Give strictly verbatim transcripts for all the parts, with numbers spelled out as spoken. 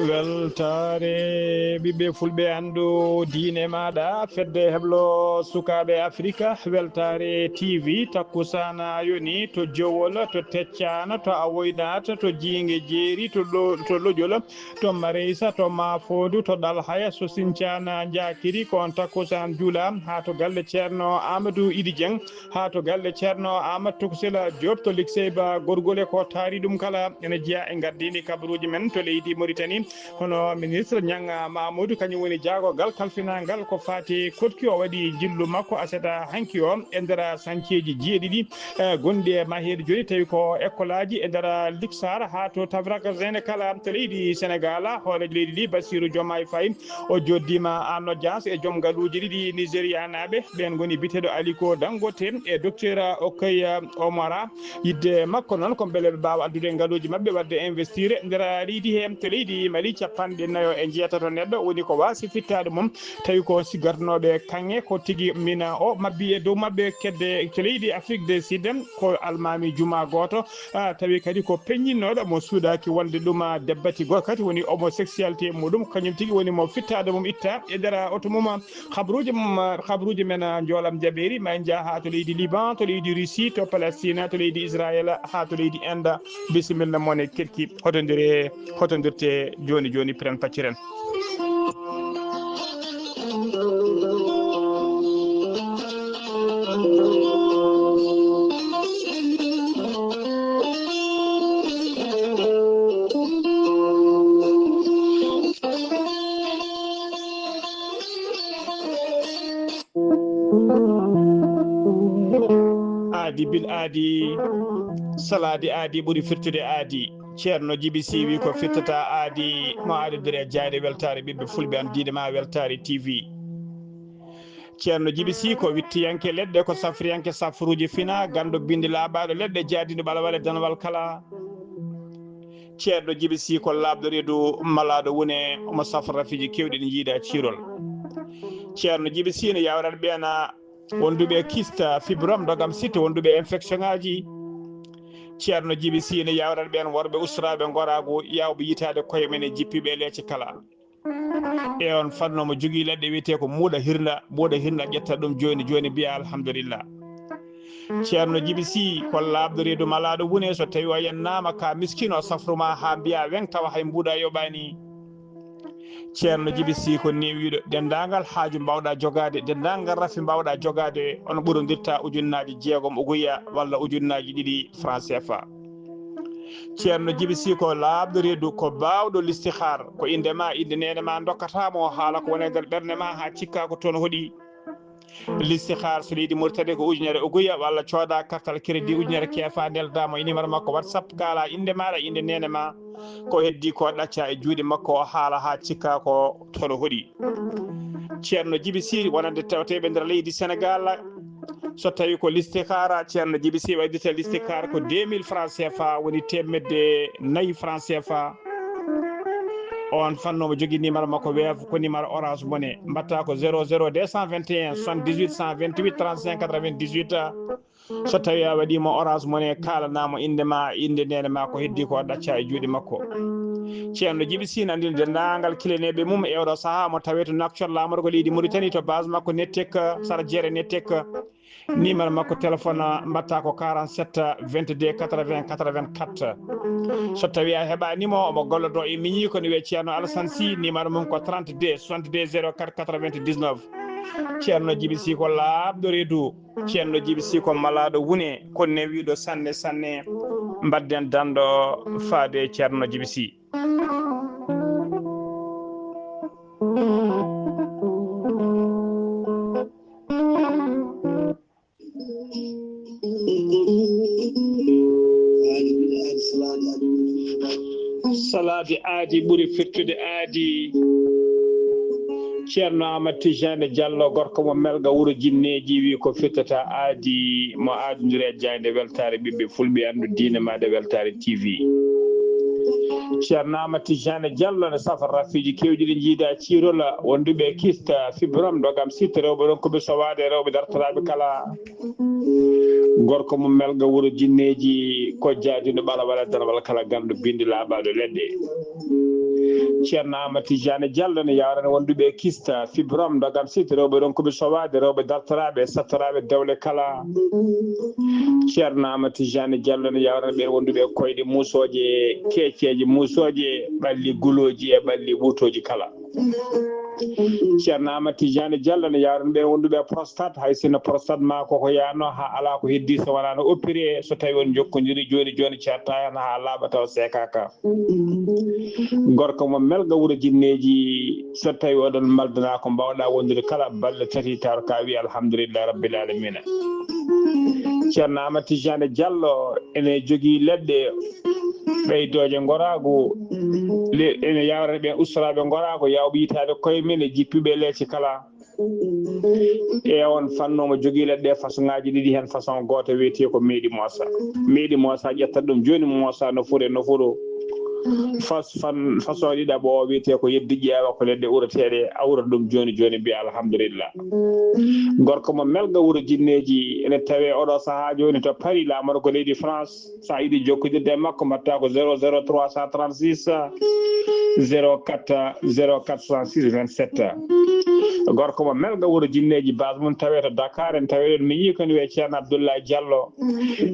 Weltaare ɓiɓɓe fulɓe, anndu diine maaɗa, fedde heblo sukaaɓe Afrika. Weltaare T V, takkusaana yoni to Jowol, to Teccaan, to Awoynaat, to Jiinge Jeeri, to Lo-, to Lojol, to Mareysa, to Maafoodu, to Ɗalhaya, so Sincaan njaakiri, ko on takkusaan juula haa to galle Ceerno Amadou Idi Dieng, haa to galle Ceerno Amadou Tuksila Diop, to Likseyba Gorgole. Ko taari ɗum kala ene jeyaa e ngardiindi kabaruuji men to leydi Mauritanie. Hono ministre Niang Mamadou, kañum woni jaagogal kalfinangal ko faati koɗki. O waɗi jillu makko aset hanki o e nder sañceeji jeeɗiɗi, eh, gonɗi e maheede jooni, tawi ko école aji e nder Liksar haa to Tabraka Zene kala to leydi Senegal. Hooreejo leydi ndi, Bassirou Diomaye Faye, o joddiima en audience e joom ngaluuji ɗiɗi Nigérianaaɓe. Ɓeen ngoni biteeɗo Aliko Dangote e docteur Okey Omara. Yidde makko noon ko mbele ɓe mbaawa addude ngaluuji maɓɓe, waɗde investir nder leydi he. To leydi Mali, capanɗe nayo e jeetato neɗɗo woni ko waasi fittaade mum, tawi ko siggatnooɓe kaŋŋe. Ko tigi mina o mabbi e dow maɓɓe kedde to leydi Afrique du Sud, ko almaami juma gooto, ah, tawi kadi ko peññinnooɗo mo suudaaki wonde ɗum, ah, debbati gooto kadi woni homosexualité muɗum, kañum tigi woni mo fittaade mum itta e nder oto mum. Habruuji mum, habruuji men, ah, njoolam jaɓeeri, ma en njah haa to leydi Liban, to leydi Russie, to Palestine, to leydi Israël, haa to leydi Inde. Bisimilla mon e kirki, hotondire, hotondirte jooni jooni, piren pacciren. Aadi bil aadi, salaade aadi ɓuri firtude aadi. Ceerno Jibi Sy wi ko firtata aadi, mo aadodire e jaayde weltaare ɓiɓɓe fulɓe, an diine ma weltaare T V. Ceerno Jibi Sy ko wittiyanke leɗɗe, ko safriyanke safruuji fina, ganndo binndi laaɓaaɗo leɗɗe, jaadindu ɓalawale danwal kala. Ceerno Jibi Sy ko laaɓɗo reedu malaaɗo wune, omo safra rafiiji keewɗi ɗi njiida ciirol. Ceerno Jibi Sy ne yawrat ɓeena wonduɓe kista, fibrome, dogam sitte, wonduɓe infection ŋaaji. Ceerno Jibi Sy ne yawrat ɓeen worɓe usraaɓe ngoraagu, yawɓe yitaade koye men e jippiiɓe e leece kala. E on fannu omo jogii leɗɗe wiyetee ko muuɗa hirnda, muuɗa hirnda ƴetta ɗum jooni jooni mbiya alhamdulillah. Ceerno Jibi Sy ko laaɓɗo reedu malaaɗo wune, so tawi o yennaama ka miskino o safru ma haa mbiya weŋ tawa hay mbuuɗa yoɓaani. Ceerno Jibi Sy ko newiiɗo, denndaangal haaju mbaawɗa jogaade, denndaangal rafi mbaawɗa jogaade, on ɓurondirta ujunnaaji jeegom uguya walla ujunnaaji ɗiɗi franc C F A. Ceerno Jibi Sy ko laaɓɗo reedu, ko baawɗo listihar, ko innde ma, innde neene ma ndokkata mo, haala ko woni e nder ɓernde ma haa cikka ko toon hoɗi. Listihar so leydi Mauritanie ko ujunere uguya, walla cooda kartal crédit ujunere keefa, nelda mo e numéro makko WhatsApp, kaala innde maɗa, innde neene ma, ko heddi ko ɗacca e juuɗe makko, o haala haa cikka ko toon hoɗi. Ceerno Jibi Sy wonande tewteɓe nder leydi Senegal. So tawi ko listihara, Ceerno Jibi Sy waɗirta listihar ko deux mille francs C F A, woni teemedde nayi francs C F A. On fannu omo jogii numéro makko weef, ko numéro Orange Money. Mbatta ko zéro zéro deux cent vingt et un soixante-dix-huit cent vingt-huit trente-cinq quatre-vingt-dix-huit. So tawi a waɗi mo Orange Money, kaalana mo innde ma, innde neene ma, ko heddi ko ɗacca e juuɗe makko. Ceerno Jibi Sy nandini denndaangal kileneeɓe mum e oɗo sahaa mo tawee to Nouakchott, laamorgo leydi Mauritanie, to base makko Nettek, sara jeere Nettek. Numéro makko téléphone mbatta ko quarante-sept vingt-deux quatre-vingts quatre-vingt-quatre. So tawi a heɓaani mo, omo gollodo e miñi ko ne wiye Ceerno Alassane Sy, numéro mum ko trente-deux soixante-deux zéro quatre quatre-vingt-dix-neuf. Ceerno Jibi Sy ko laaɓɗo reedu, Ceerno Jibi Sy ko malaaɗo wune, ko newiiɗo sanne sanne. Mbadden danɗo faade Ceerno Jibi Sy. Salaade aadi ɓuri firtude aadi. Ceerno Amadou Tijani Diallo, gorko mo Melga, wuro Jinneeji, wi ko firtata aadi, mo aadondire e jaaynde weltaare ɓiɓɓe fulɓe, anndu diine maaɗa weltaare T V. Ceerno Amadou Tijani Diallo ne safa rafiiji keewɗi ɗi njiida ciirola wonduɓe kista fibrom dogam sitta rewɓe ɗon koɓe sowaade rewɓe dartoraaɓe kala. Gorko mo melga wuro jinneeji kojjaadi no ɓala wala danwal kala ganndo binndi laaɓaaɗo leɗɗe. Ceerno Amadou Tijani Diallo ne yawrana wonduɓe kista fibrom dogam sitta rewɓe ɗon koɓe sowaade rewɓe dartoraaɓe sattoraaɓe dewle kala. Ceerno Amadou Tijani Diallo ne yawrana ɓeen wonduɓe koyɗe muusooje keeceeje muusooje ɓalli gulooji e ɓalli ɓuutooji kala. Ceerno Amadou Tijani Diallo ne yawrana ɓeen wonduɓe prostate hay sinno prostate ma koko yaano ha ala ko heddi so wonano opéré so tawi on jokkondiri joni joni certa hen ha laaɓa taw seekaka. Gorko mo melga wuro jinneeji so tawi oɗon maldana ko mbawɗa wondude kala balɗe tati taw ka wi alhamdulillahi rabbil alamina. Ceerno Amadou Tijani Diallo ene jogii leɗɗe ɓeydooje ngoraagu. Ene yawrata ɓeen ustoraaɓe ngoraagu yawɓe yitaade koye men e jippiiɓe leece kala. E on fannu omo jogii leɗɗe façon ŋaaji ɗiɗi heen façon gooto wiyetee ko meeɗi moosa. Meeɗi moosa ƴettat ɗum jooni moosa no fure no furo. Fas fan façon ɗiɗaɓo o wiyetee ko yeddi ƴeewa ko leɗɗe urateeɗe awra ɗum jooni jooni mbiya alhamdulillah. Gorko mo melga wuro jinneeji ene tawe oɗo sahaa jooni to Paris laamorgo leydi France. So a yiɗi jokkodirde e makko mbatta ko zéro zéro trois cent trente-six zéro quatre zéro quatre soixante-six vingt-sept. Gorko mo melga wuro jinneeji base mum tawe to Dakar en tawe ɗon miñi ko ne wiyee Ceerno Abdoulaye Diallo.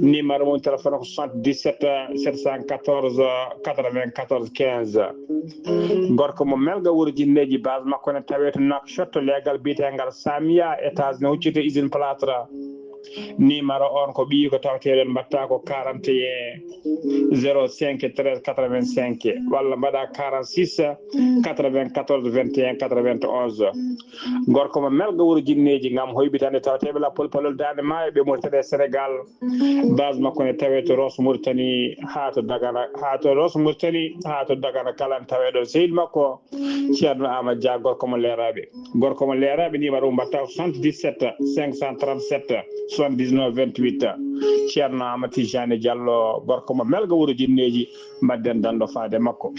Numéro mum téléphone ko soixante-dix-sept sept cent quatorze quatre-vingt-quatorze quinze. Gorko mo melga wuro jinneeji base makko ne tawe to Nouakchott leegal biyetengal Samia étage ne huccite usine plâtre. Numéro on ko ɓiyi ko taweteɗon mbatta ko quarante et un zéro cinq treize quatre-vingt-cinq walla mbaɗa quarante-six quatre-vingt-quatorze vingt et un quatre-vingt-onze. Gorko mo melga wuro jinneeji ngam hoybitande taweteɓe lappol palol dande maayo ɓe Mauritanie e Sénégal. Base makko ne tawe to Rosso Mauritanie ha to Dagana ha to Rosso Mauritanie ha to Dagana kala ne tawe ɗon sehil makko Ceerno Amadou Dia gorko mo leeraɓe. Gorko mo leeraɓe numéro mum mbatta ko soixante-dix-sept cinq cent trente-sept soixante-dix-neuf vingt-huit. Ceerno Amadou Tijani Diallo gorko mo melga wuro jinneeji mbaɗden dando faade makko.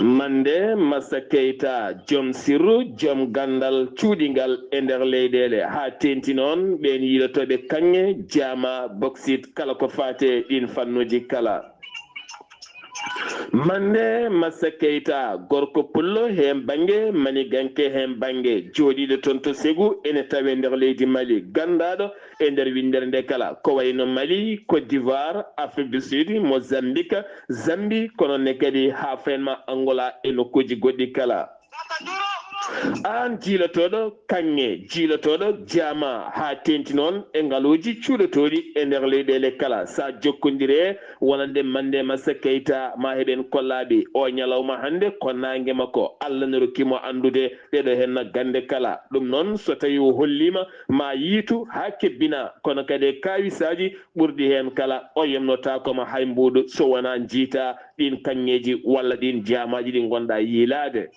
Mande Massa Keita, joom sirru, joom ganndal cuuɗingal e nder leyɗeele, haa teeŋti noon ɓeen yiilotooɓe kaŋŋe, jaama, boksit, kala ko faati e ɗiin fannuuji kala. Mande Massa Keita, gorko pullo heen bannge, maniganke heen bannge, jooɗiiɗo toon to Segu, ene tawee nder leydi Mali, ganndaaɗo e nder winndere nde kala, ko wayi no Mali, Côte d'Ivoire, Afrique du Sud, Mozambique, Zambie, kono ne kadi haa fayma Angola e nokkuuji goɗɗi kala. Aan jiilotooɗo kaŋŋe, jiilotooɗo jaama haa teeŋti noon e ngaluuji cuuɗotooɗi e nder leyɗeele kala, so a jokkondire wonande Mande Massa Keita, ma heɓen kollaaɓe oo ñalawma hannde ko naange makko, Alla no rokki mo anndude ɗeɗo heen gannde kala. Ɗum noon, so tawii o holliima, ma yiytu haa kebbina, kono kadi e kaawisaaji ɓurɗi heen kala, o yomnotaako ma hay mbuuɗu so wonaa njiyta ɗiin kaŋŋeeji walla ɗiin jaamaaji ɗi ngonɗaa yiilaade.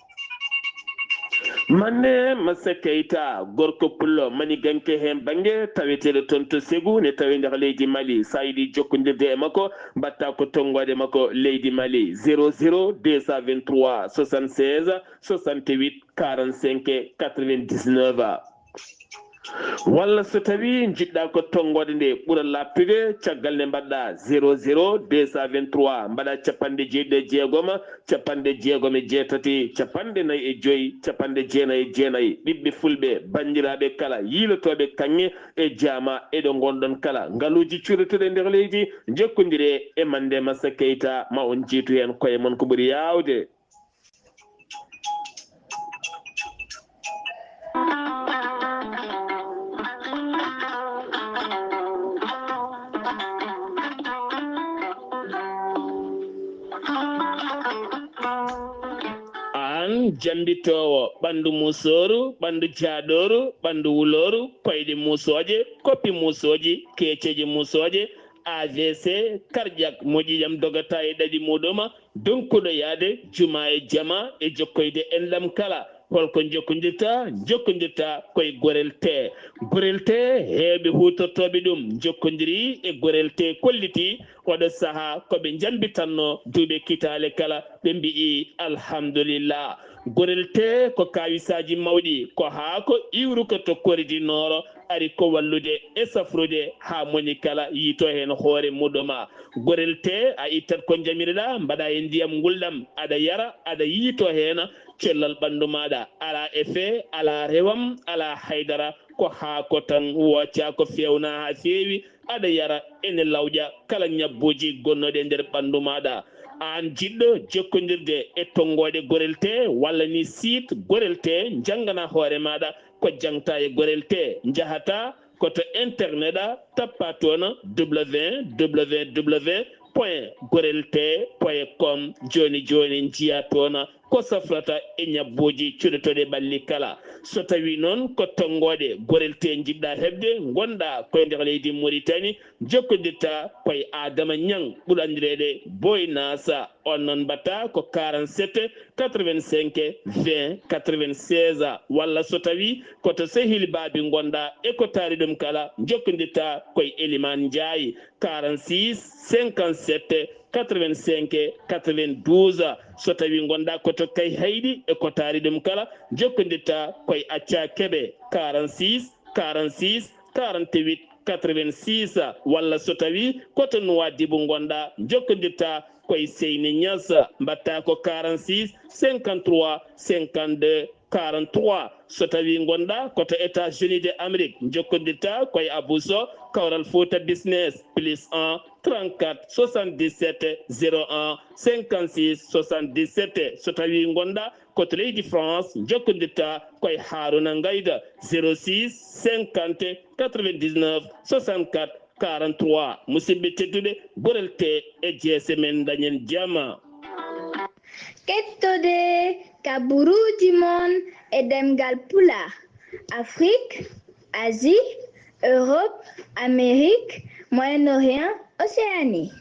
Mande Massa Keita, gorko pullo maniganke heen bannge, taweteeɗo toon to Segu, ne tawee nder leydi Mali. So a yiɗi jokkondirde e makko, mbaɗtaa ko tonngoode makko leydi Mali, zéro zéro deux cent vingt-trois soixante-seize soixante-huit quarante-cinq quatre-vingt-dix-neuf. Walla so tawii njiɗɗaa ko tonngoode nde ɓura laaɓtude, caggal nde mbaɗɗaa zéro zéro deux cent vingt-trois, mbaɗaa cappanɗe jeeɗiɗi e jeegom, cappanɗe jeegom e jeetati, cappanɗe nayi e joy, cappanɗe jeenayi e jeenayi. Ɓiɓɓe fulɓe, banndiraaɓe kala, yiilotooɓe kaŋŋe e jaama e ɗo ngonɗon kala, ngaluuji cuuɗotooɗi e nder leydi, njokkondiree e Mande Massa Keita, ma on njiitu heen koye mon ko ɓuri yaawde. Aan jammbitoowo, ɓanndu musooru, ɓanndu jaaɗooru, ɓanndu wulooru, koyɗe musooje, koppi musooji, keeceeje musooje, A V C, cardiaque, mo ƴiiƴam dogata e ɗaɗi muɗum, donkuɗo yahde juma e jama e jokkoyde enɗam kala, Holko jokkondirta? Jokkondirta koye Gorel Tee. Gorel Tee, heewɓe huutortooɓe ɗum njokkondirii e Gorel Tee, kolliti oɗo sahaa ko ɓe njambitanno duuɓe kitaale kala, ɓe mbi'i alhamdulillah. Gorel Tee ko kaawisaaji mawɗi, ko haako iwruka to Kori du Nord, ari ko wallude e safrude haa moni kala yiito heen hoore muɗuma. Gorel Tee, a ittat ko njamiriɗa, mbaɗa e ndiyam ngulɗam, aɗa yara, aɗa yiito heen cellal ɓanndu maaɗa. Alaa effet, alaa rewam, alaa haydara, ko haako tan, wooca ko feewna haa feewi, aɗa yara, ene lawƴa kala ñabbuuji gonnooɗi e nder ɓanndu maaɗa. Aan jiɗɗo jokkondirde e tonngooɗe Gorel Tee walla ni site Gorel Tee, njanngana hoore maaɗa ko jaŋta e Gorel Tee. Njahata ko to internet a, tappa toon www point gorel tee point com. Jooni jooni njiya toon ko safrata e ñabbuuji cuɗotooɗi ɓalli kala. So tawii noon ko tonngooɗe Gorel Tee njiɗɗa heɓde, ngonɗa koye nder leydi Mauritanie, jokkondirta koye Adama Ñaŋ, ɓuri anndireede Boy Nasa. On noon mbaɗta ko quarante-sept quatre-vingt-cinq vingt quatre-vingt-seize, walla so tawii ko to Sehil Baabi ngonɗa e ko taari ɗum kala, jokkondirta koye Eliman Njaay, quarante-six cinquante-sept quatre-vingt-cinq quatre-vingt-douze. So tawii ngonɗa ko to Kayhayɗi e ko taari ɗum kala, jokkondirta koye Acca Kebe, quarante-six quarante-six quarante-huit quatre-vingt-six, walla so tawii ko to Nuwaadibu ngonɗa, jokkondirta koye Seyni Ñas, mbaɗta ko quarante-six cinquante-trois cinquante-deux quarante-trois. So tawii ngonɗa ko to États-Unis de Amérique, jokkondirta koye Abou Sow, Kawral Fouta Business, plus un trente-quatre soixante-dix-sept zéro un cinquante-six soixante-dix-sept. So tawii ngonɗa ko to leydi France, jokkondirta koye Haruna Ngayda, zéro six cinquante quatre-vingt-dix-neuf soixante-quatre quarante-trois. Musidɓe tedduɓe, Gorel Tee e jeese men, dañen jama. Kettode kaburuuji mon e ɗemngal Pulaar, Afrique, Asie, Europe, Amérique, Moyen-Orient, Océanie.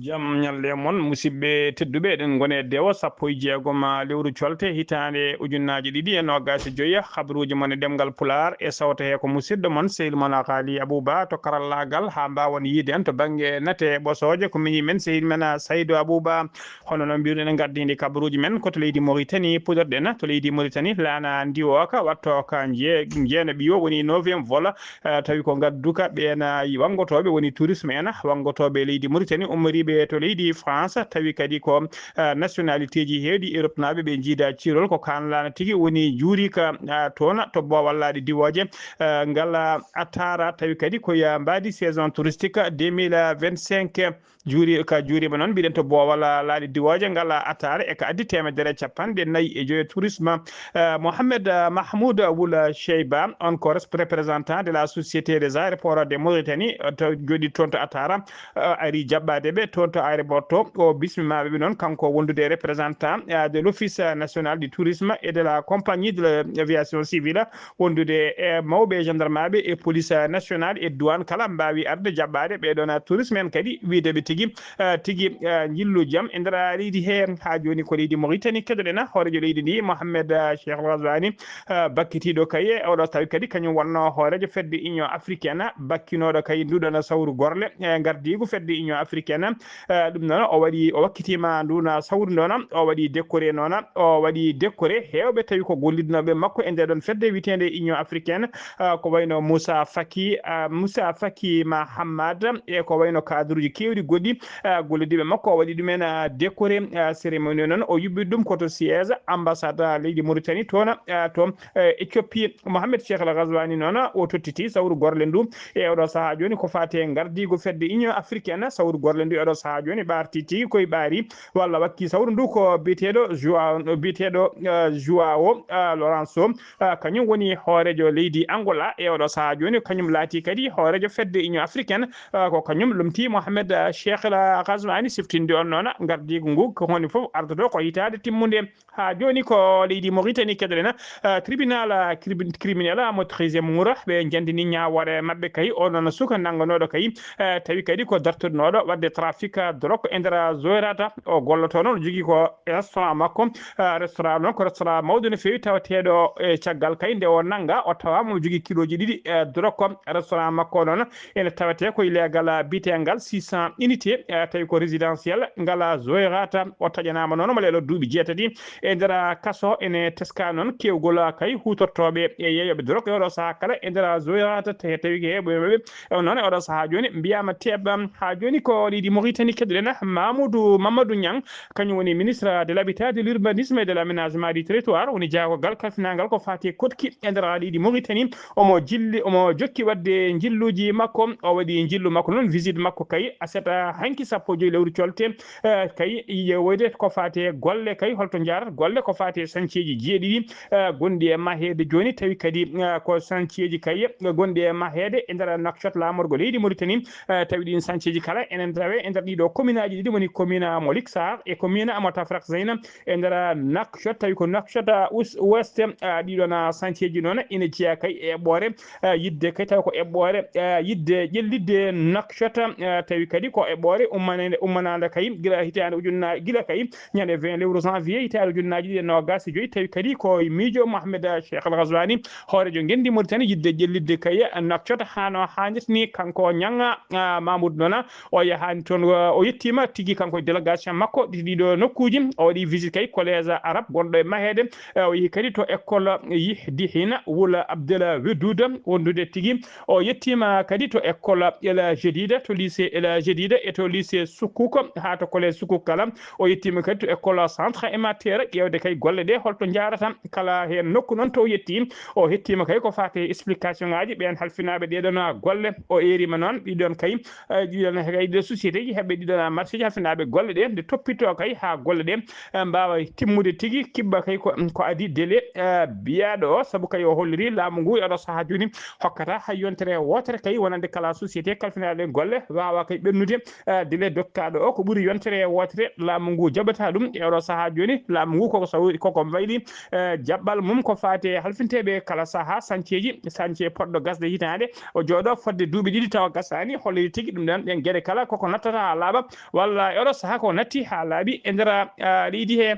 Jam ñalle mon, musidɓe tedduɓe, eɗen ngoni e dewo sappo e jeegom lewru colte hitaande ujunnaaji ɗiɗi e noogaas e joyi. Habruuji mon e ɗemngal Pulaar e sawto he ko musidɗo mon, sehil mon Haali Abuba to karallaagal, haa mbaawon yiide en to bannge nate ɓosooje. Ko miñi men, sehil men, Saydu Abuba. Hono no mbiruɗen, en ngardiindi kabaruuji men ko to leydi Mauritanie, puɗorɗen to leydi Mauritanie, laana ndiwooka, watto ka jee-, jeenaɓi o woni neuvième vol, eh, tawi ko ngadduka ɓeen, eh, wanngotooɓe woni tourisme en, wanngotooɓe leydi Mauritanie, ummoriiɓe to leydi France, tawi kadi ko, eh, nationalité ji heewɗi Europe naaɓe ɓe njiida ciirol, ko kaan laana tigi woni juurika, eh, toon to boowal laaɗe diwooje, eh, ngal, eh, Atara, tawi kadi ko ya mbaadi saison touristique deux mille vingt-cinq. Juuri, ka juuriima noon, mbiɗen to boowal laaɗe diwooje ngal Atara, e ka addi teemedere e capanɗe nayi e joyo tourisme. Eh, Mohamed, eh, Mahmoud Wul Sheiba, on ko resp-, représentant de la Société des Aéroports de Mauritanie, eh, to jooɗi toon to Atara, eh, ari jaɓɓaade ɓe toon to aéroport to. O bismiima ɓe noon, kanko wondude e représentant, eh, de l'Office national du tourisme et de la compagnie de l'aviation civile, wondude e mawɓe gendarmeaɓe e police nationale e douane kala mbaawi arde jaɓɓaade ɓee ɗoon tourisme en kadi, wiide ɓe tigi, eh, tigi, eh, njillu jam e nder leydi he. Haa jooni ko leydi Mauritanie keɗoɗen hooreejo leydi ndi, Mohamed, eh, Cheikh Al Ghazouani, eh, bakkitiiɗo kay e oɗo tawi kadi kañum wonno hooreejo fedde Union africaine, bakkinooɗo kay nduɗon sawru gorle, eh, ngardiigu fedde Union africaine. Eh, ɗum noon o waɗi, o wakkitiima nduun sawru ndoon, o waɗi décoré noon, o waɗi décoré heewɓe tawi ko gollidnooɓe makko e ndee ɗoon fedde wiyeteende Union africaine, eh, ko wayno Moussa Faki, eh, Moussa Faki Mahamat, e ko wayno cadre uji keewɗi goɗɗi, eh, gollidiiɓe makko, o waɗi ɗumen, eh, décoré, eh, cérémonie noon o yuɓɓi ɗum ko to siège ambassade leydi Mauritanie toon, eh, to, eh, Éthiopie. Mohamed Cheikh Al Ghazouani noon o tottiti sawru gorle ndu e oɗo sahaa jooni ko faati e ngardiigu fedde Union africaine, sawru gorle ndu e oɗo sahaa jooni ɓaarti tigi koye ɓaari walla wakki sawru ndu ko biyeteeɗo Joao, biyeteeɗo, eh, Joao, eh, Lourenço, eh, kañum woni hooreejo leydi Angola e oɗo sahaa jooni, kañum laati kadi hooreejo fedde Union africaine, eh, ko kañum lomti Mohamed, eh, Cheikh El Ghazouani siftinde on noon ngardiigu ngu ko woni fof ardoto ko hitaande timmunde. Haa jooni ko leydi Mauritanie keɗoɗen, eh, tribunal, eh, cribi-, criminel mo treizième nguura, ɓe njandini ñaawoore maɓɓe kay, o noon suka nannganooɗo kay, eh, tawi kadi ko dartoɗnooɗo waɗde trafic trafic drogue e nder Zoyrata. O golloto noon, o jogii ko restaurant makko. Ah, restaurant noon ko restaurant mawɗo no feewi, tawateeɗo e caggal kay nde o nannga, o tawaama omo jogii kilooji ɗiɗi, eh, drogue. Restaurant makko noon ene tawetee ko e leegal, ah, biyeteengal six cents unité, eh, tawi ko résidentiel ngal, ah, Zoyrata. O taƴanaama noon omo leeloo duuɓi jeetati e nder, ah, kaso. Ene teskaa noon keewgol, ah, kay huutortooɓe e yeeyooɓe drogue e oɗo sahaa kala e nder, ah, Zoyrata, te tawi ko heeɓooɓe maɓɓe. Ewa noon, e oɗo sahaa jooni, mbiyaama teeɓam. Haa jooni ko leydi Mauritanie keɗoɗen, Mamoudou Mamadou Niang, kañum woni ministre de l'habitat, de l'urbanisme et de l'aménagement du territoire, woni jaagogal kalfinaangal ko faati e koɗki e nder leydi Mauritanie. Omo jilli, omo jokki waɗde njilluuji makko. O waɗi njillu makko noon, visite makko kay, aset, ah, hanki sappo e joy lewru colte, eh, kay yeewoyde ko faati e golle kay, holto njaarat golle ko faati e sañceeji jeeɗiɗi, eh, gonɗi e maheede jooni, tawi kadi, eh, ko sañceeji kay gonɗi e maheede e nder Nouakchott, laamorgo leydi Mauritanie, eh, tawi ɗiin sañceeji kala enen tawe e nder ɗiɗo kominaaji ɗiɗi, woni komina mo Liksar e komina mo Tafrak Zeyna e nder Nouakchott, tawi ko Nouakchott, ah, us-, Ouest. Ah, ɗiɗon, ah, sañceeji noon ina jeyaa kay e eɓɓoore, ah, yiɗde kay tawa ko eɓɓoore, ah, yiɗde ƴellitde Nouakchott, ah, tawi kadi ko eɓɓoore ummane-, ummanaande kay gila hitaande ujunna-, gila kay ñande vingt lewru janvier hitaande ujunnaaji ɗiɗi e noogaas e joy, tawi kadi ko e miijo Mohamed Cheikh Al Ghazouani, hooreejo ngenndi Mauritanie, yiɗde ƴellitde kay Nouakchott haa no haanirta ni. Kanko Niang, ah, Mamoudou noon, o yahaani toon, o yettiima tigi kanko e délégation makko ɗi ɗiɗo nokkuuji. O waɗi visite kay collège arabe gonɗo e maheede. Eh, o yehi kadi to école Yihdihina Wul Abdel Wedoud, wondude tigi. O yettiima kadi to école El Jadida, to lycée El Jadida e to lycée Soukouk, haa to collège Soukouk kala. O yettiima kadi to école Centre Emma Terre, ƴeewde kay golle ɗe holto njaarata. Kala heen nokku noon to o yetti, o hettiima kay ko faati e explication ŋaaji ɓeen halfinaaɓe ɗee ɗoon golle. O eeriima noon ɗiɗon kay, eh, ɗiɗon kay ɗe société ji heɓɓe ɗiɗon marché ji halfinaaɓe golle ɗe, nde toppitoo kay haa golle ɗe, eh, mbaawa timmude tigi, kiɓɓa kay ko, ko adii délai, eh, biyaaɗo o, sabu kay o holliri laamu ngu e oɗo sahaa jooni hokkata hay yontere wootere kay wonande kala société kalfinaaɗo ɗe golle waawa kay ɓennude, eh, délai dokkaaɗo o ko ɓuri yontere wootere, laamu ngu jaɓata ɗum. E oɗo sahaa jooni, laamu ngu koko sawi-, koko mbayli, eh, jaɓɓal mum ko faati e halfinteeɓe kala sahaa, sañceeji, sañce poɗɗo gasde hitaande, o jooɗo fodde duuɓi ɗiɗi tawa gasaani, holliri tigi ɗum ɗon, ɗen geɗe kala koko nattata haa laaɓa, walla e oɗo sahaa ko natti haa laaɓi e nder, ah, leydi he.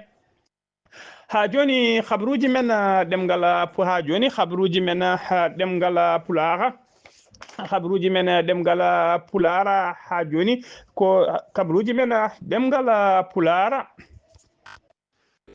Haa jooni, habruuji men, ah, ɗemngal, ah, pu-, haa jooni, habruuji men, ah, ɗemngal, ah, Pulaar. Habruuji men, ah, ɗemngal, ah, Pulaar, ah, haa jooni, ko, ah, habruuji men, ah, ɗemngal, ah, Pulaar.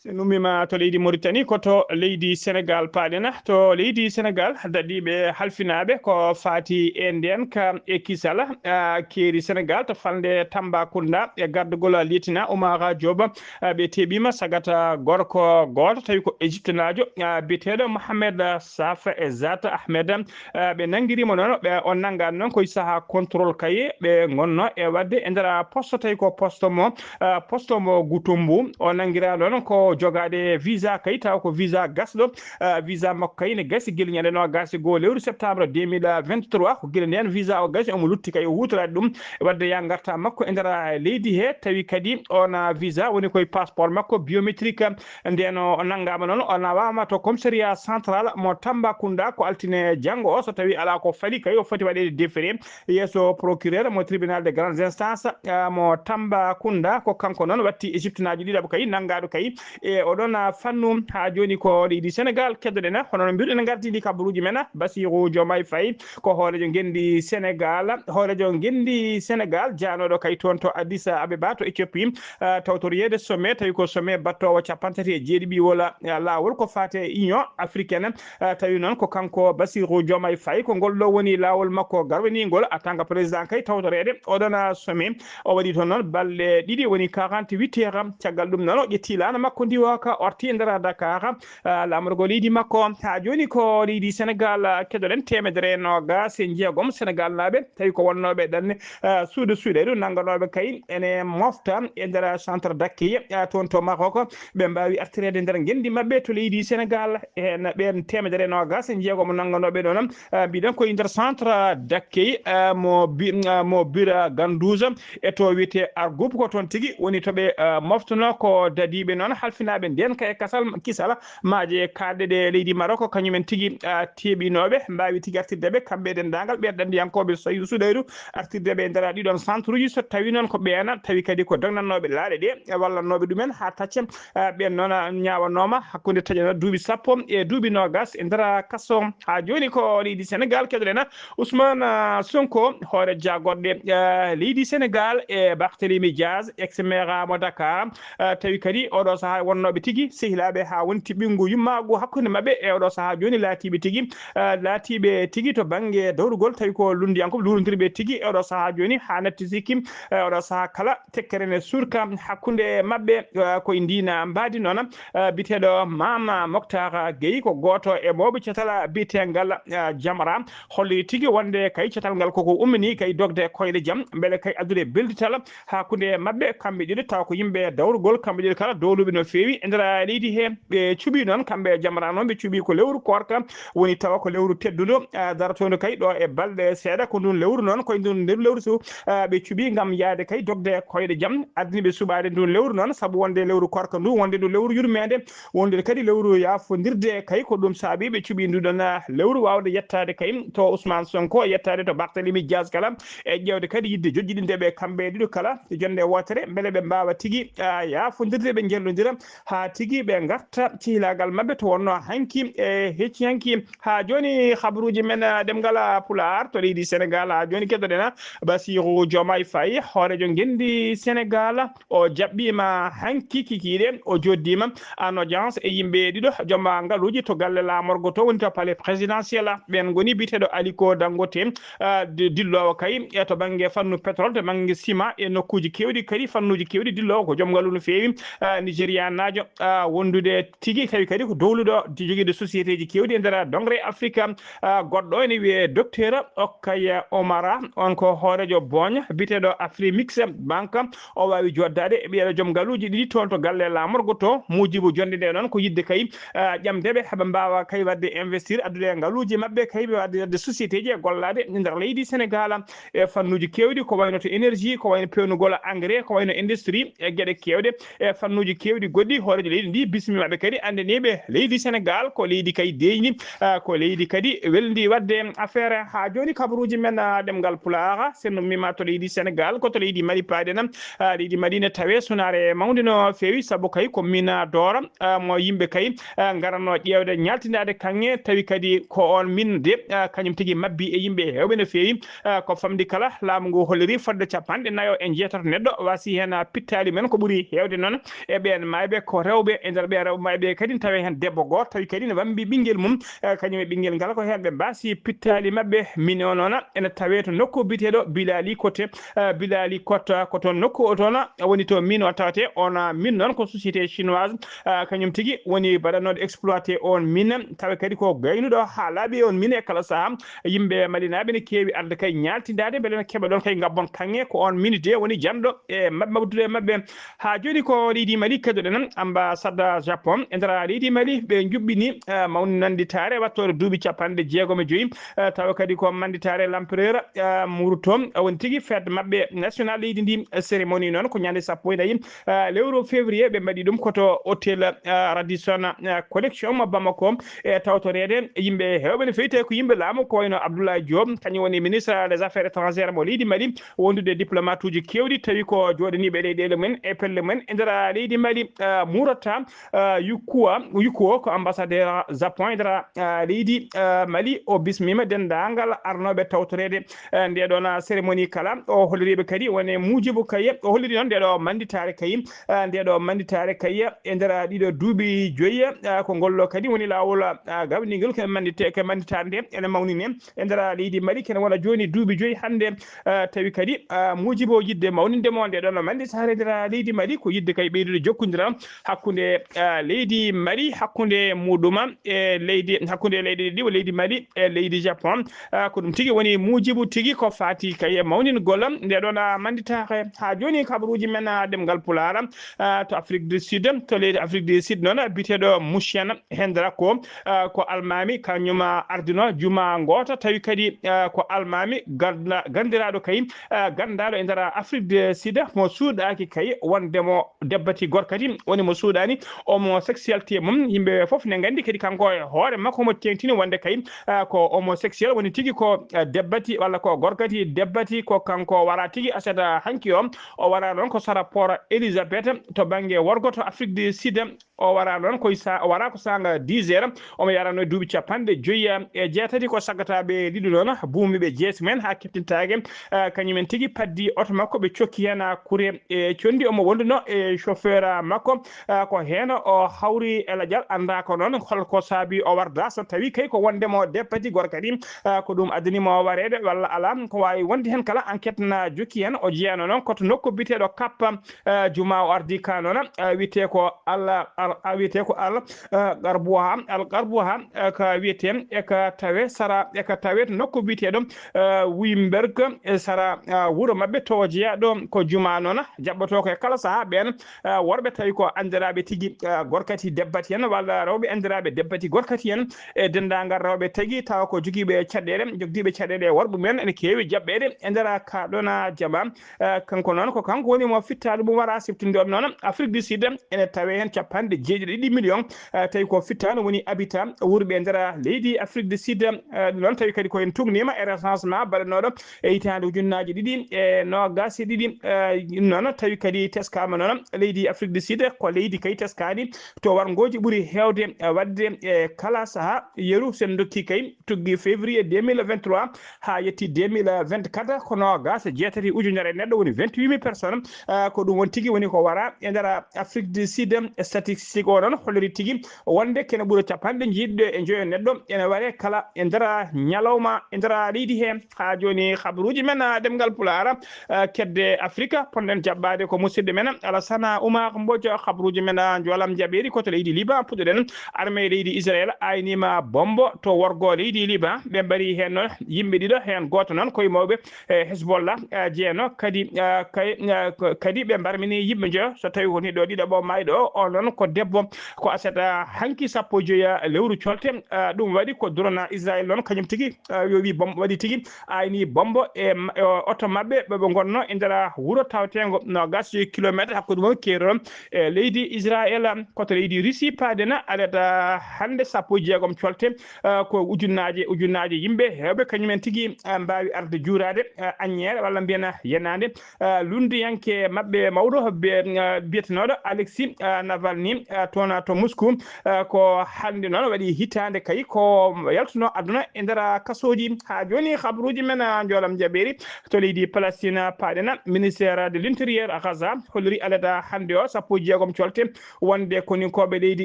So nummiima to leydi Mauritanie, ko to leydi Senegaal paaɗen. To leydi Senegaal, daɗiiɓe halfinaaɓe ko faati e ndeen ka e kisal, ah, keeri Senegaal to falnde Tambacounda e gardagol Lieutenant Oumara Diop, ah, ɓe teɓiima sagata gorko gooto, tawi ko Ejiptenaajo, ah, biyeteeɗo Mohamed Saf e Zat Ahmed. Ah, ɓe nanngiriima noon, ɓe, o nanngaani noon ko e sahaa contrôle kay ɓe ngonnoo e waɗde e nder poste, tawi ko poste mo, ah, poste mo Goutombou. O nanngiraa noon ko jogaade visa kay, tawa ko visa gasɗo. Ah, visa makko kay ne gasi gila ñande noogaas e goo lewru septembre deux mille vingt-trois. Ko gila ndeen visa o gasi, omo lutti kay o huutoraade ɗum e waɗde yaa ngarta makko e nder leydi he, tawi kadi on visa woni koye passeport makko biométrique. Ndeen o nanngaama noon, o nawaama to commissariat central mo Tambacounda ko altine janngo o, so tawii alaa ko faɗi kay, o foti waɗeede déféré yeeso procureur mo tribunal de grande instance, ah, mo Tambacounda. Ko kanko noon watti Ejiptenaajo ɗiɗaɓo kay nanngaaɗo kay e oɗon, ah, fannu. Haa jooni ko leydi Senegaal keddoɗen, hono no mbiruɗen ngardiidi kabaruuji men, Bassirou Diomaye Faye ko hooreejo ngenndi Senegaal, hooreejo ngenndi Senegaal jaanooɗo kay toon to Addis Abeba to Éthiopie, ah, tawtoriyeede sommet, tawi ko sommet battoowo cappanɗe tati e jeeɗiɗi walla, ah, laawol ko faati e Union africaine. Ah, tawi noon ko kanko Bassirou Diomaye Faye, ko ngol ɗo woni laawol makko garwaniingol en tant que président kay tawtoreede oɗon, ah, sommet. O waɗi toon noon balɗe ɗiɗi, woni quarante-huit heures. Caggal ɗum noon o ƴetti laana makko ndiwooka, orti e nder Dakar, ah, laamorgo leydi makko. Haa jooni ko leydi Senegaal, ah, keɗoɗen teemedere e noogaas e jeegom Senegaalnaaɓe, tawi ko wonnooɓe ɗanne, ah, suudu suuɗeeru nannganooɓe kay ene mofta e nder centre d'accueil, ah, toon to Maroc. Ɓe mbaawi artireede nder ngenndi maɓɓe to leydi Senegaal. Heen ɓeen teemedere e noogaas e jeegom nannganooɓe ɗoon, ah, mbiɗen ko e nder centre d'accueil, ah, mo bi-, ah, mo Bira Gandouza e to wiyetee Argoub, ko toon tigi woni to ɓe, ah, moftunoo. Ko dadiiɓe noon halfi- Naaɓe nden kay kasal kisal maaje kaalɗe ɗe leydi Maroko, kañumen tigi, ah, teeɓinooɓe mbaawi tigi artirde ɓe, kamɓe e denndaangal ɓeen ɗanndiyankooɓe Saydu Sudayru, artirde ɓe e nder ɗiɗon centre uji, so tawi noon ko ɓeena, tawi kadi ko dognannooɓe laaɗe ɗe, e wallannooɓe ɗumen haa tacce, ah, ɓeen noon, ah, ñaawanooma hakkunde taƴana duuɓi sappo e duuɓi noogas e nder kaso. Haa jooni ko leydi Senegal keɗoɗen, Ousmane, ah, Sonko, hoore jagorɗe, ah, leydi Senegal e Barthélémy Diaz, ex-maire mo Dakar, ah, tawi kadi oɗo sahaa wonnooɓe tigi sehilaaɓe haa wonti ɓinngu yummaagu hakkunde maɓɓe e oɗo sahaa jooni laatiiɓe tigi, ah, laatiiɓe tigi to bannge dawrugol, tawi ko lunndiyankooɓe luurondirɓe tigi e oɗo sahaa jooni haa natti sikki, ah, oɗo sahaa kala tekkere ne surka hakkunde maɓɓe, ah, ko e ndiina mbaadi noon, ah, biyeteeɗo Mama Moctar Gueye ko gooto e mawɓe catal biyeteengal, ah, Jamra. Holli tigi wonde kay catal ngal koko ummini kay dogde koyɗe jam, mbele kay addude beldital hakkunde maɓɓe kamɓe ɗiɗo, taw ko yimɓe dawrugol kamɓe ɗiɗo kala dowluɓe no feewi e nder leydi he. Ɓe cuɓi noon kamɓe Jamra noon, ɓe cuɓi ko lewru koorka woni tawa ko lewru teddundo, ah, darotondo kay ɗo e balɗe seeɗa. Ko ndun lewru noon, koye ndun nder lewru so, ah, ɓe cuɓi ngam yaade kay dogde koyɗe jam, addini ɓe suɓaade ndun lewru noon, sabu wonde lewru koorka ndu, wonde ndu lewru yurmeende, wonde kadi lewru yaafondirde, kay ko ɗum saabi ɓe cuɓi ndu ɗon, ah, lewru waawde yettaade kay to Ousmane Sonko, yettaade to Barthélémy Diaz kala, e ƴeewde kadi yidde jojjidinde ɓe kamɓe ɗiɗo kala e jonde wootere, mbele ɓe mbaawa tigi, ah, yaafondirde, ɓe njellondira haa tigi ɓe ngarta cehilaagal maɓɓe to wonno hanki e hecci hanki. Haa jooni habaruuji men, ah, ɗemngal, ah, Pulaar to leydi Senegal. Haa jooni keɗoɗen, ah, Bassirou Diomaye Faye, hooreejo ngenndi Senegal, o jaɓɓiima hanki kikiiɗe, o jooɗdiima en audience e yimɓe ɗiɗo joom ngaluuji to galle laamorgo to woni to palais présidentiel. Ɓeen ngoni biyeteeɗo Aliko Dangote, ah, di-, dilloowo kay e to bannge fannu pétrole, to bannge ciment e nokkuuji keewɗi kadi, fannuuji keewɗi, dilloowo ko joom ngalu no feewi, ah, Nigérianaajo, ah, wondude tigi tawi kadi ko dowluɗo di-, jogiiɗo sociétéji keewɗi e nder doŋre Afrique. Ah, goɗɗo ene wiyee docteur Okkaya Omara, on ko hooreejo booña biyeteeɗo Afrimix Banque. O waawi joddaade e ɓeeɗo joom ngaluuji ɗiɗi toon to galle laamorgo to. Muujibu jonnde nde noon ko yiɗde kay, ah, ƴamde ɓe, heɓe mbaawa kay waɗde investir, addude e ngaluuji maɓɓe kay, ɓe waɗde, waɗde sociétéji e gollaade e nder leydi Senegal e fannuuji keewɗi, ko wayno to énergie, ko wayno peewnugol engrais, ko wayno industrie e geɗe keewɗe e fannuuji keewɗi goɗɗi. Hooreejo leydi ndi bismi maɓɓe kadi, anndini ɓe leydi Senegal ko leydi kay deeƴndi, ah, ko leydi kadi welndi waɗde affaire. Haa jooni kabaruuji men, ah, ɗemngal Pulaar, sen ummiima to leydi Senegal, ko to leydi Mali paaɗen. Ah, leydi Mali ne tawee sunaare mawnde no feewi, sabu kay ko mina doora, ah, mo yimɓe kay, ah, ngaranno ƴeewde ñaaltindaade kaŋŋe, tawi kadi ko on min de, ah, kañum tigi mabbi e yimɓe heewɓe no feewi. Ah, ko famɗi kala, laamu ngu holliri fodde capanɗe nayo e njeetato neɗɗo waasi heen, ah, pittaali men. Ko ɓuri heewde noon e ɓeen maayɓe ko rewɓe, e nder ɓee rewɓe maayɓe kadi ne tawee heen debbo gooto, tawi kadi ne wambi ɓinngel mum, ah, kañum e ɓinngel ngal ko heen ɓe mbaasi pittaali maɓɓe. Min o noon ene tawee to nokku biyeteeɗo Bilali Kote, ah, Bilali Kote, ko toon nokku o toon woni to min o tawetee. On, ah, min noon ko société chinoise, ah, kañum tigi woni mbaɗanooɗo exploité on min, tawa kadi ko gaynuɗo haa laaɓi on min e kala sahaa. Yimɓe malinaaɓe ne keewi arde kay ñaaltindaade, mbele ne keɓa ɗoon kay ngabbon kaŋŋe, ko on min de woni janɗo e maɓɓe, mawdude e maɓɓe. Haa jooni ko leydi Mali keɗoɗen, ambassade Japon e nder leydi Mali, ɓe njuɓɓini, eh, mawni nanditaare wattoore duuɓi capanɗe jeegom e joyi, eh, tawa kadi ko manditaare l'empereur, eh, Muruto, woni tigi fête maɓɓe national leydi ndi. Eh, cérémonie noon ko ñande sappo e nayi, eh, lewru février, ɓe mbaɗi ɗum ko to hôtel, eh, Radisson, eh, Collection mo Bamako, e tawtoreede yimɓe heewɓe no feewi, tawi ko yimɓe laamu, ko wayno Abdoulaye Diop, kañum woni ministre des affaires étrangères mo leydi Mali, wondude e diplomatuuji keewɗi, tawi ko jooɗaniiɓe leyɗeele mum en e pelle mum en e nder leydi Mali, eh, Murata, eh, Yukua, Yukuo ko ambassadeur Japon e nder, eh, leydi, eh, Mali. O bismiima denndaangal arnooɓe tawtoreede, eh, ndee ɗoon cérémonie kala. O holliriiɓe kadi woni Mujibu Kaye, o holliri noon ndee ɗo mannditaare kay, eh, ndee ɗo mannditaare kay e nder ɗiɗo duuɓi joyi, eh, ko ngol ɗo kadi woni laawol, eh, gawɗingol ko manndite-, ko mannditaare nde ene mawnine e nder leydi Mali, kene wona jooni duuɓi joyi hannde, eh, tawi kadi, eh, Mujibu o yiɗde mawninde mo nde ɗon mannditaare nder leydi Mali, ko yiɗde kay ɓeydude jokkondiral hakkunde, eh, leydi Mali, hakkunde muɗum e leydi, hakkunde leyɗe ɗiɗi, leydi Mali e leydi Japon. Eh, ko ɗum tigi woni Mujibu tigi ko faati kay e mawningol nde ɗon, ah, mannditaare. Haa jooni kabaruuji men, ah, ɗemngal Pulaar, ah, to Afrique du Sud, to leydi Afrique du Sud noon, biyeteeɗo Mushen Hendra ko, ah, ko almaami, kañum, ah, ardino juma ngoota, tawi kadi, ah, ko almaami ganda-, ganndiraaɗo kay, ah, ganndaaɗo e nder Afrique du Sud, mo suuɗaaki kay wonde mo debbati gorkati, woni mo suuɗaani homosexualité mum. Yimɓe fof ne nganndi kadi kanko e hoore makko mo teeŋtini wonde kay, ah, ko homosexuel woni tigi ko, ah, debbati walla ko gorkati debbati ko kanko wara tigi aset hanki o. O wara noon ko sara Port Elizabeth to bannge worgo to Afrique du Sud. O wara noon koye sa-, o wara ko saanga dix heures. Omo yarano e duuɓi capanɗe joyi e jeetati. Ko saggataɓe ɗiɗo noon buumi ɓe jeesi men haa keptintaake. Ah, kañumen tigi paddi oto makko, ɓe cokki heen, ah, kure e conndi. Omo wonduno e chauffeur makko. Ah, ko heen o hawri e lajal, annda ko noon hol ko saabi o warda, so tawi kay ko wonde mo deppati gorka ɗi. Ah, ko ɗum addani mo wareede walla alaa, ko waawi wonde heen kala, enquête na jokki heen. O jeyano noon ko to nokku biyeteeɗo Kappa, ah, juma o ardi ka noon, ah, wiyetee ko Al, Al, ah, wiyetee ko Al, ah, Garbuha, Al Garbuha, ah, ka wiyetee e ka tawe sara, e ka tawe to nokku biyeteeɗo, ah, Wimberg, e sara, ah, wuro maɓɓe to jeyaɗo ko juma noon, jaɓɓotoo ko e kala sahaa ɓeen, ah, worɓe tawi ko anndiraaɓe tigi, ah, gorkati debbati en walla rewɓe anndiraaɓe debbati gorkati en e denndaangal rewɓe tagi tawa ko jogiiɓe caɗeele, jogdiiɓe caɗeele e worɓe mumen ene keewi jaɓɓeede e nder ka ɗon jama. Eh, kanko noon ko kanko woni mo fittaandu mum wara siftindiɗo noon Afrique du Sud ene tawe heen capanɗe jeeɗiɗi ɗiɗi million. Eh, tawi ko fittaandu woni habitant wurɓe e nder leydi Afrique du Sud. Eh, ɗum noon tawi kadi ko en tugnima e recensement baɗanooɗo e hitaande ujunnaaji ɗiɗi e noogaas e ɗiɗi. Eh, ɗum noon tawi kadi teskaama noon leydi Afrique du Sud ko leydi kay teskaani to warngooji ɓuri heewde, eh, waɗde e kala sahaa. Yeru sen dokki kay tuggi février deux mille vingt-trois haa yetti deux mille vingt-quatre, ko noogaas e jeetati ujunere neɗɗo woni vingt-huit mille personnes. Ah, ko ɗum woni tigi woni ko wara e nder Afrique du Sud. Statistique o noon holliri tigi wonde kene ɓuri capanɗe jeeɗiɗi e joyo neɗɗo ene ware kala e nder ñalawma e nder leydi he. Haa jooni habaruuji men, ah, ɗemngal Pulaar, ah, kedde Afrika, ponɗen jaɓɓaade ko musidɗo men Alassane Oumar Mbodj. Habaruuji men, ah, njoolam jaɓeeri ko to leydi Liban puɗɗoɗen. Armée leydi Israël aynima bombo to worgo leydi Liban. Ɓe mbari heen noon yimɓe ɗiɗo, heen gooto noon ko e mawɓe, eh, Hezbollah, eh, jeeno kadi, eh, kay, eh, ko, kadi ɓe mbarmini yimɓe njoyo. So tawi woni ɗo ɗiɗo ɓo mayɗo o, o noon ko debbo, ko aset, eh, hanki sappo e joyi lewru colte. Eh, ɗum waɗi ko drone Israël noon kañum tigi, eh, yowi bom-, waɗi tigi ayni bombo e ma-, e oto maɓɓe ɓe ɓe ngonno e nder wuro tawteengo noogaas e joyi kilometre hakkunde mum Kero e leydi Israël, ko to leydi Russie paaden. Alata hannde sappo e jeegom colte, eh, ko ujunnaaje, ujunnaaje yimɓe heewɓe kañumen tigi, eh, mbaawi arde juuraade, eh, aññeere walla mbiyen yenaande, eh, lunndiyanke maɓɓe mawɗo be, eh, biyetenooɗo Alexis, eh, Navalny, eh, toon to Moscou. Eh, ko hannde noon waɗi hitaande kay ko yaltuno aduna e nder kasooji. Haa jooni habaruuji men, eh, njoolam jaɓeeri to leydi Palestine paaɗen. Ministère de l'Intérieur Gaza holliri alada hannde o sappo e jeegom colte wonde koninkooɓe leydi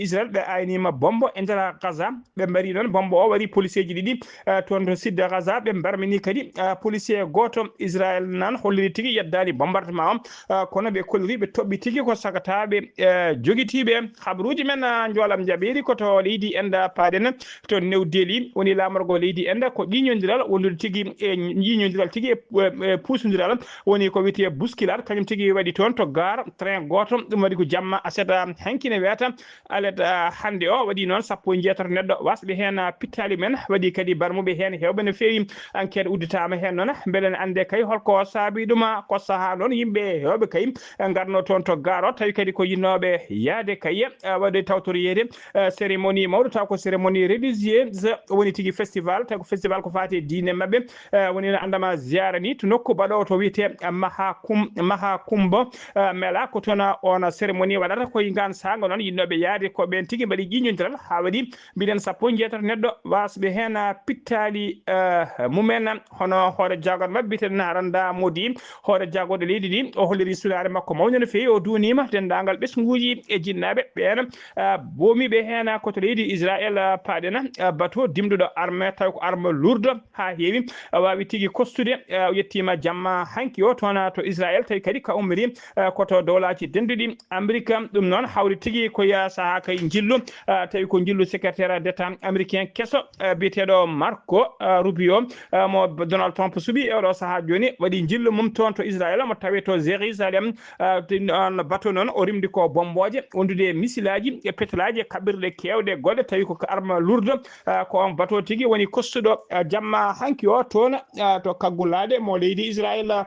Israël ɓe aynima bombo e nder Gaza. Ɓe mbari noon bombo o waɗi policier ji ɗiɗi, eh, toon to sud Gaza. Ɓe mbarmini kadi, eh, policier gooto Israël nan holliri tigi yeddaani bombardement o. Eh, kono ɓe kolliri ɓe toɓɓi tigi ko sagataaɓe, eh, jogitiiɓe. Habaruuji men, eh, njoolam jaɓeeri ko to leydi Inde paaɗen to New Delhi woni laamorgo leydi Inde ko ƴiiñondiral wondude tigi e ƴiiñondiral tigi e, e, e puusondiral woni ko wiyetee bousculade, kañum tigi waɗi toon to gare train gooto. Ɗum waɗi ko jamma aset, ah, hanki ne weeta alet, ah, hannde o. Waɗi noon sappo e jeetato neɗɗo wasɓe heen, ah, pittaali men, waɗi kadi barmuɓe heen heewɓe no feewi. Enquête udditaama heen noon, mbele ne annde kay holko saabi ɗum, ah, ko sahaa noon yimɓe heewɓe kay ngarno toon to gare o, tawi kadi ko yinnooɓe yahde kay, ah, waɗde tawtoreede, ah, cérémonie mawɗo, taw ko cérémonie religieuse, woni tigi festival, tawi ko festival ko faati e diine maɓɓe. Eh, woni no anndama ziyara ni to nokku baɗoowo to wiyetee, eh, Maha Kum-, Maha Kumbo, eh, Mela, ko toon, eh, on cérémonie waɗata. Ko e ngaan saanga noon yinnooɓe yahde ko ɓeen tigi mbaɗi ƴiiñondiral haa waɗi mbiɗen sappo e jeetato neɗɗo wasɓe heen, eh, pittaali, eh, mumen. Hono hoore jaagon maɓɓe biyeteeɗo Narendra Modi, hoore jaagorɗe leydi ndi, o holliri sunaare makko mawnde no feewi. O duwniima denndaangal ɓesnguuji e jinnaaɓe ɓeen, ah, boomiiɓe heen ko to leydi Israël, ah, paaɗen, ah, bato dimɗuɗo arme, tawi ko arme lourde haa heewi, ah, waawi tigi kostude. Ah, o yettiima jamma hanki o toon to Israël, tawi kadi ka ummiri, ah, ko to Dowlaaji Dennduɗi Amerik. Ɗum noon hawri tigi ko yaa sahaa kay njillu, ah, tawi ko njillu secrétaire d'État américain keso, ah, biyeteeɗo Marco, ah, Rubio, ah, mo Donald Trump suɓi e oɗo sahaa jooni, waɗi njillu mum toon to Israël, mo tawee to Jérusalem. Ah, tin-, on bato noon o rimdi ko bombooje, wondude e misilaaji e petelaaji e kaɓirɗe keewɗe golle, tawi ko arme lourde. Ah, ko on bato tigi woni kostuɗo, ah, jamma hanki o toon, ah, to kaggulaaɗe mo leydi Israël.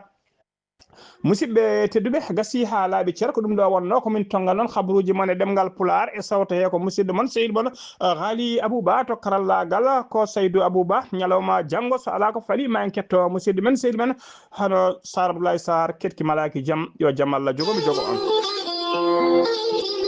Musidɓe tedduɓe, gasi haa laaɓi cer, ko ɗum ɗo wonnoo ko min tonnga noon habruuji mon e ɗemngal Pulaar e sawto hee ko musidɗo mon, sehil mon, eh, Haali Abou Ba to karallaagal, ko Saydou Abou Ba. Ñalawma janngo, so alaa ko fali, ma en ketto musidɗo men, sehil men, hono Saar Abdoulaye Sarr, ketki malaaki jam, yo jam Allah jogo mi jogo on.